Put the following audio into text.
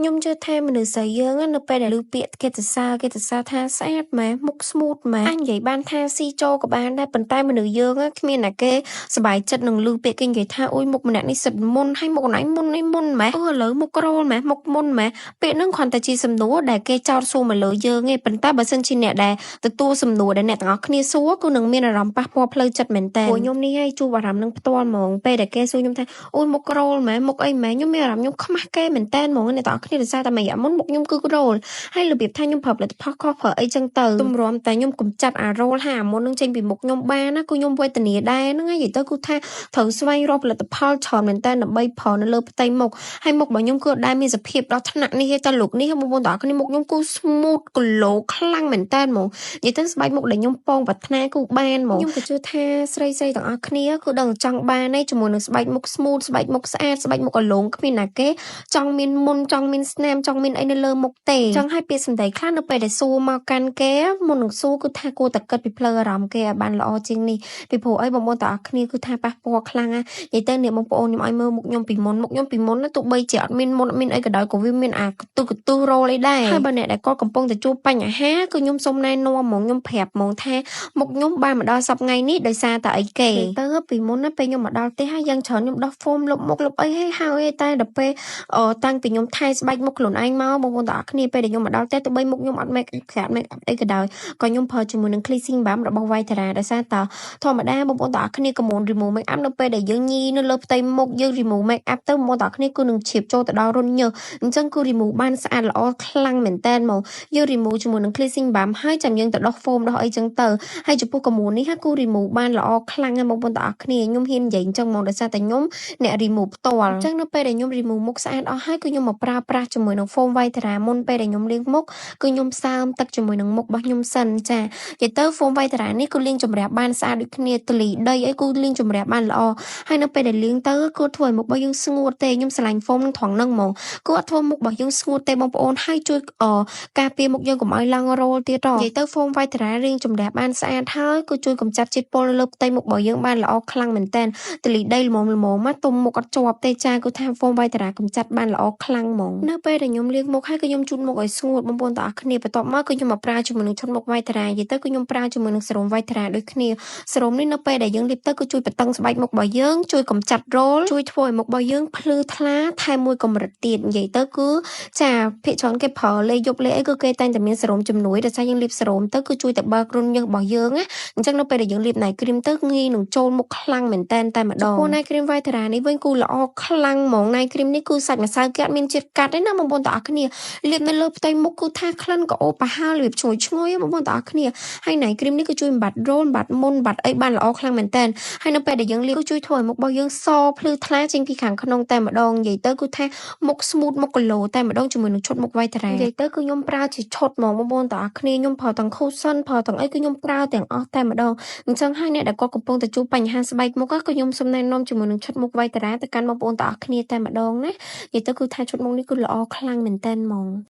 ខ្ញុំជឿថាមនុស្សស្រីយើងនៅពេលដែលឮពាក្យគេសរសើរគេសរសើរថាស្អាតម៉េះមុខ smooth ម៉េះអាចនិយាយបានថាស៊ីចូលក៏បានដែរប៉ុន្តែមនុស្សយើងគ្មានអ្នកគេសប្បាយចិត្តនឹងឮពាក្យគេនិយាយថាអូយមុខម្នាក់នេះសិតមុនហើយមុខណៃមុននេះមុនម៉េះអូឥឡូវមុខរោលម៉េះមុខមុនម៉េះពាក្យហ្នឹងគ្រាន់តែជាសំណួរដែលគេចោទសួរមកលើយើងឯងប៉ុន្តែបើសិនជាអ្នកដែលទទួលសំណួរដែលអ្នកទាំងអស់គ្នាសួរគឺនឹងមានអារម្មណ៍ប៉ះពាល់ផ្លូវចិត្តមែនតើព្រោះខ្ញុំនេះឲ្យជួបអារម្មណ៍នឹងផ្ទាល់ហ្មងពេលដែលគេសួរខ្ញុំថាអូយមុខរោលម៉េះមុខអីម៉េះខ្ញុំមានអារម្មណ៍ខ្ញុំខ្មាស់គេមែនតើហ្មងអ្នកទាំងអស់គ្នាដោយសារតែមួយរយៈមុនមុខខ្ញុំគឺរោលហើយរបៀបថាខ្ញុំប្រើផលិតផលខុសប្រើអីចឹងទៅទម្រាំតែខ្ញុំកំចាត់អារោលហើយអាមុននឹងចេញពីមុខខ្ញុំបានណាគឺខ្ញុំវេទនាដែរហ្នឹងហើយនិយាយទៅគឺថាត្រូវស្វែងរកផលិតផលច្រើនមែនតើដើម្បីប្រើនៅលើផ្ទៃមុខហើយមុខរបស់ខ្ញុំគឺអត់ដែលមានសភាពដល់ថ្នាក់នេះទេតែលោកនេះបងប្អូនទាំងអស់គ្នាមុខខ្ញុំគឺ smooth glow ខ្លាំងមែនតើហ្មងនិយាយទៅស្បែកមុខដែលខ្ញុំពងប្រាថ្នាគឺបានហ្មងខ្ញុំក៏ជឿថាស្រីស្រីទាំងអស់គ្នាគឺដឹងចង់បានឯជាមួយនឹងស្បែកមុខ smooth ស្បែកមុខស្អាតស្បែកមុខអលងគ្មានណាគេចង់មានមុនចង់មានស្នាមចង់មានអីនៅលើមុខទេចង់ឲ្យពាក្យសម្ដីខ្លះនៅពេលដែលសួរមកកាន់គេមុននឹងសួរគឺថាគួរតែគិតពីផ្លូវអារម្មណ៍គេឲ្យបានល្អជាងនេះពីព្រោះអីបងប្អូនទាំងអស់គ្នាគឺថាប៉ះពាល់ខ្លាំងណាស់និយាយទៅនេះបងប្អូនខ្ញុំឲ្យមើលមុខខ្ញុំពីមុនមុខខ្ញុំពីមុនណាទោះបីជាអត់មានមុនអត់មានអីក៏ដោយក៏វាមានអាកទុះកទុះរោលអីដែរហើយបើអ្នកដែលគាត់កំពុងតែជួបបញ្ហាគឺខ្ញុំសូមណែនាំហ្មងខ្ញុំប្រាប់ហ្មងថាមុខខ្ញុំបានមកដល់សប្តាហ៍ថ្ងៃនេះដោយសារតែអីគេទៅពីមុនណាពេលខ្ញុំមកដល់ផ្ទះហើយយ៉ាងច្រើនខ្ញុំដោះ foam លុបមុខលុបអីហើយហើយតែដល់ពេលតាំងពីខ្ញុំថែស្បែកមុខខ្លួនឯងមកបងប្អូនទាំងអស់គ្នាពេលដែលខ្ញុំមកដល់ផ្ទះទោះបីមុខខ្ញុំអត់ make ក្រាត make up អីក៏ដោយក៏ខ្ញុំប្រើជាមួយនឹង cleansing balm របស់ Vitara ដោយសារតធម្មតាបងប្អូនទាំងអស់គ្នាកុំ remove make up នៅពេលដែលយើងញីនៅលើផ្ទៃមុខយើង remove make up ទៅបងប្អូនទាំងអស់គ្នាគឺនឹងជ្រាបចូលទៅដល់រន្ធញើសអញ្ចឹងគឺ remove បានស្អាតល្អខ្លាំងមែនតើហ្មងយើង remove ជាមួយនឹង cleansing balm ហើយចាំយើងទៅដោះ foam ដោះអីចឹងទៅហើយចំពោះក្រមួននេះគឺ remove បានល្អខ្លាំងណាស់បងប្អូនទាំងអស់គ្នាខ្ញុំហ៊ាននិយាយអញ្ចឹងហ្មងដោយសារតែខ្ញុំអ្នក remove ផ្ទាល់អញ្ចឹងនៅពេលដែលខ្ញុំ remove មុខស្អាតអស់ហើយគឺខ្ញុំមកប្រើប្រាស់ជាមួយនឹង foam Vitara មុនពេលដែលខ្ញុំលាងមុខគឺខ្ញុំសើមទឹកជាមួយនឹងមុខរបស់ខ្ញុំសិនចានិយាយទៅ foam Vitara នេះគឺលាងជម្រះបានស្អាតដូចគ្នាទលីដីអីគឺលាងជម្រះបានល្អហើយនៅពេលដែលលាងទៅគឺធ្វើឲ្យមុខរបស់យើងស្ងួតទេខ្ញុំស្រឡាញ់ foam នឹងត្រង់ហ្នឹងហ្មងគឺអត់ធ្វើមុខរបស់យើងស្ងួតទេបងប្អូនហើយជួយការពារមុខយើងកុំឲ្យឡើងរោលទៀតនិយាយទៅ foam Vitara លាងជម្រះបានស្អាតហើយគឺជួយកម្ចាត់ជាតិពុលនៅលើផ្ទៃមុខរបស់យើងបានល្អខ្លាំងមែនតើទលីដីល្មមល្មមមកទុំមុខអត់ជាប់ទេចាគឺថា foam Vitara កម្ចាត់បានល្អខ្លាំងហ្មងនៅពេលដែលខ្ញុំលាងមុខហើយគឺខ្ញុំជូតមុខឲ្យស្ងួតបងប្អូនទាំងអស់គ្នាបន្ទាប់មកគឺខ្ញុំមកប្រើជាមួយនឹងឈុតមុខ Vitara និយាយទៅគឺខ្ញុំប្រើជាមួយនឹងសេរ៉ូម Vitara ដូចគ្នាសេរ៉ូមនេះនៅពេលដែលយើងលាបទៅគឺជួយបន្តឹងស្បែកមុខរបស់យើងជួយកម្ចាត់រោលជួយធ្វើឲ្យមុខរបស់យើងភ្លឺថ្លាថែមមួយកម្រិតទៀតនិយាយទៅគឺចាភាគច្រើនគេប្រើលេយប់លេអីគឺគេតែងតែមានសេរ៉ូមជំនួយដោយសារយើងលាបសេរ៉ូមទៅគឺជួយតែបើករន្ធញើសរបស់យើងណាអញ្ចឹងនៅពេលដែលយើងលាប night cream ទៅងាយនឹងចូលមុខខ្លាំងមែនតែនតែម្ដងចំពោះ night cream Vitara នេះវិញគឺល្អខ្លាំងហ្មង night cream នេះគឺសាច់ម្សៅគេអត់មានជាតិកាត់ទេណាបងប្អូនទាំងអស់គ្នាលាបនៅលើផ្ទៃមុខគឺថាក្លិនក៏អូប្រហើរបៀបឈ្ងុយឈ្ងុយបងប្អូនទាំងអស់គ្នាហើយ night cream នេះគឺជួយបំបាត់រោលបំបាត់មុនបំបាត់អីបានល្អខ្លាំងមែនតើហើយនៅពេលដែលយើងលាបគឺជួយធ្វើឲ្យមុខរបស់យើងសភ្លឺថ្លាចេញពីខាងក្នុងតែម្ដងនិយាយទៅគឺថាមុខ smooth មុខ glow តែម្ដងជាមួយនឹងឈុតមុខ Vitara និយាយទៅគឺខ្ញុំប្រើជាឈុតហ្មងបងប្អូនទាំងអស់គ្នាខ្ញុំប្រើទាំង cushion ប្រើទាំងអីគឺខ្ញុំប្រើទាំងអស់តែម្ដងអញ្ចឹងហើយអ្នកដែលគាត់កំពុងតែជួបបញ្ហាស្បែកមុខគឺខ្ញុំសូមណែនាំជាមួយនឹងឈុតមុខ Vitara ទៅកាន់បងប្អូនទាំងអស់គ្នាតែម្ដងណានិយាយទៅគឺថាឈុតមុខនេះគឺល្អខ្លាំងមែនតើហ្មង។